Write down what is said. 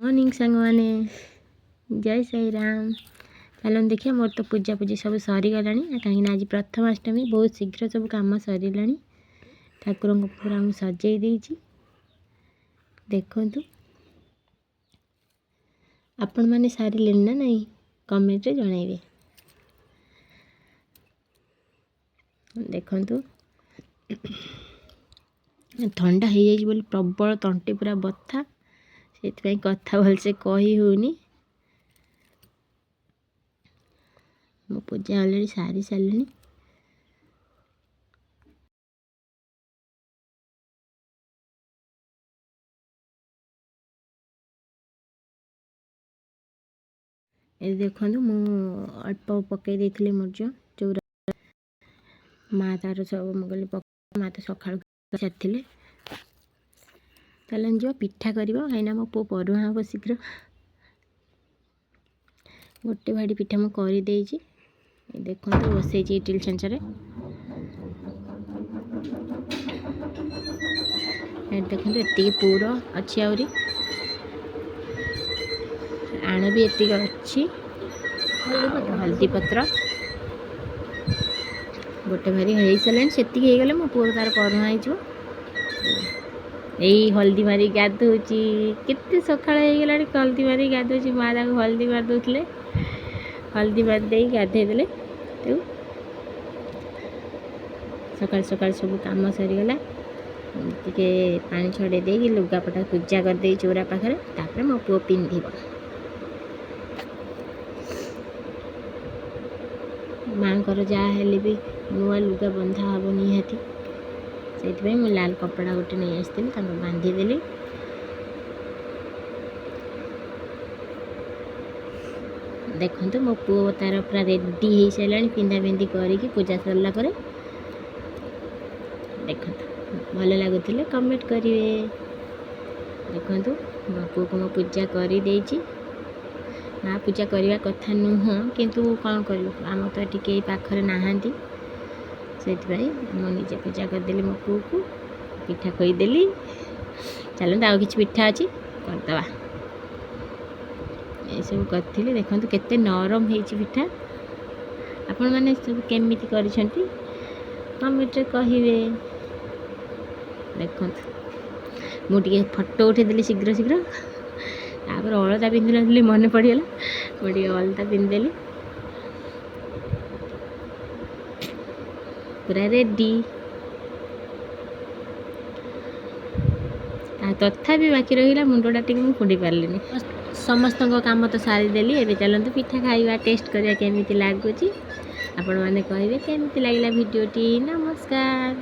Morning ସାଙ୍ଗମାନେ, ଜୟ ସାଇରାମ। ଚାଲନ୍ତୁ ଦେଖିବା, ମୋର ତ ପୂଜାପୂଜି ସବୁ ସରିଗଲାଣି, କାହିଁକିନା ଆଜି ପ୍ରଥମାଷ୍ଟମୀ, ବହୁତ ଶୀଘ୍ର ସବୁ କାମ ସରିଲାଣି। ଠାକୁରଙ୍କୁ ପୁରା ମୁଁ ସଜେଇ ଦେଇଛି। ଦେଖନ୍ତୁ, ଆପଣମାନେ ସାରିଲେଣି ନା ନାହିଁ, କମେଣ୍ଟରେ ଜଣାଇବେ। ଦେଖନ୍ତୁ, ଥଣ୍ଡା ହେଇଯାଇଛି ବୋଲି ପ୍ରବଳ ତଣ୍ଟି ପୁରା ବଥା, ସେଥିପାଇଁ କଥା ଭଲସେ କହି ହେଉନି। ମୁଁ ପୂଜା ଅଲରେଡ଼ି ସାରି ସାରିଲିଣି। ଏ ଦେଖନ୍ତୁ, ମୁଁ ଅଳ୍ପ ପକାଇ ଦେଇଥିଲି ମୁରୁଜ ଚଉରା। ମା ତାର ସବୁ, ମୁଁ କହିଲି ମା ତ ସକାଳୁ ସାରିଥିଲେ। ଚାଲନ୍ତୁ ଯିବା ପିଠା କରିବ, କାହିଁକିନା ମୋ ପୁଅ ପରୁହାଁ ହେବ ଶୀଘ୍ର। ଗୋଟେ ଭାଡ଼ି ପିଠା ମୁଁ କରିଦେଇଛି। ଏ ଦେଖନ୍ତୁ, ବସେଇଛି ଇଟିଲି ଛାଞ୍ଚରେ। ଏଠି ଦେଖନ୍ତୁ, ଏତିକି ପୁର ଅଛି, ଆହୁରି ଆଣ ବି ଏତିକି ଅଛି, ଆଉ ହଳଦୀ ପତ୍ର। ଗୋଟେ ଭାରି ହେଇସାରିଲାଣି, ସେତିକି ହେଇଗଲେ ମୋ ପୁଅ ତାର ପରୁହାଁ ହେଇଯିବ। ଏଇ ହଳଦୀ ମାରି ଗାଧଉଛି। କେତେ ସକାଳ ହେଇଗଲାଣି, ହଳଦୀ ମାରି ଗାଧଉଛି। ମା ତାକୁ ହଳଦୀ ମାରି ଦେଉଥିଲେ, ହଳଦୀ ମାରି ଦେଇ ଗାଧେଇ ଦେଲେ ତାକୁ। ସକାଳୁ ସକାଳୁ ସବୁ କାମ ସରିଗଲା। ଟିକେ ପାଣି ଛଡ଼େଇ ଦେଇକି ଲୁଗାପଟା ପୂଜା କରିଦେଇ ଚଉରା ପାଖରେ, ତାପରେ ମୋ ପୁଅ ପିନ୍ଧିବ। ମାଆଙ୍କର ଯାହା ହେଲେ ବି ନୂଆ ଲୁଗା ବନ୍ଧା ହେବ ନିହାତି, ସେଇଥିପାଇଁ ମୁଁ ଲାଲ କପଡ଼ା ଗୋଟେ ନେଇ ଆସିଥିଲି, ତାଙ୍କୁ ବାନ୍ଧିଦେଲି। ଦେଖନ୍ତୁ, ମୋ ପୁଅ ତାର ପୁରା ରେଡ଼ି ହେଇସାରିଲାଣି ପିନ୍ଧା ପିନ୍ଧି କରିକି ପୂଜା ସରିଲା ପରେ। ଦେଖନ୍ତୁ, ଭଲ ଲାଗୁଥିଲେ କମେଣ୍ଟ କରିବେ। ଦେଖନ୍ତୁ, ମୋ ପୁଅକୁ ମୁଁ ପୂଜା କରିଦେଇଛି। ମା ପୂଜା କରିବା କଥା ନୁହଁ, କିନ୍ତୁ କ'ଣ କରିବୁ, ଆମ ତ ଏଠି କେହି ପାଖରେ ନାହାନ୍ତି, ସେଇଥିପାଇଁ ମୁଁ ନିଜେ ପୂଜା କରିଦେଲି। ମୋ ପୁଅକୁ ପିଠା ଖୋଇଦେଲି। ଚାଲନ୍ତୁ, ଆଉ କିଛି ପିଠା ଅଛି, କରିଦେବା। ଏସବୁ କରିଥିଲି। ଦେଖନ୍ତୁ କେତେ ନରମ ହେଇଛି ପିଠା। ଆପଣମାନେ ସବୁ କେମିତି କରିଛନ୍ତି, କମେଣ୍ଟରେ କହିବେ। ଦେଖନ୍ତୁ, ମୁଁ ଟିକେ ଫଟୋ ଉଠେଇଦେଲି ଶୀଘ୍ର ଶୀଘ୍ର। ତାପରେ ଅଳତା ପିନ୍ଧିନଥିଲି, ମନେ ପଡ଼ିଗଲା, ମୁଁ ଟିକେ ଅଳତା ପିନ୍ଧିଦେଲି। ପୁରା ରେଡ଼ି। ଆଉ ତଥାପି ବାକି ରହିଲା ମୁଣ୍ଡଟା ଟିକେ ମୁଁ କୁଣ୍ଡେଇ ପାରିଲିନି। ସମସ୍ତଙ୍କ କାମ ତ ସାରିଦେଲି, ଏବେ ଚାଲନ୍ତୁ ପିଠା ଖାଇବା, ଟେଷ୍ଟ କରିବା କେମିତି ଲାଗୁଛି। ଆପଣମାନେ କହିବେ କେମିତି ଲାଗିଲା ଭିଡ଼ିଓଟି। ନମସ୍କାର।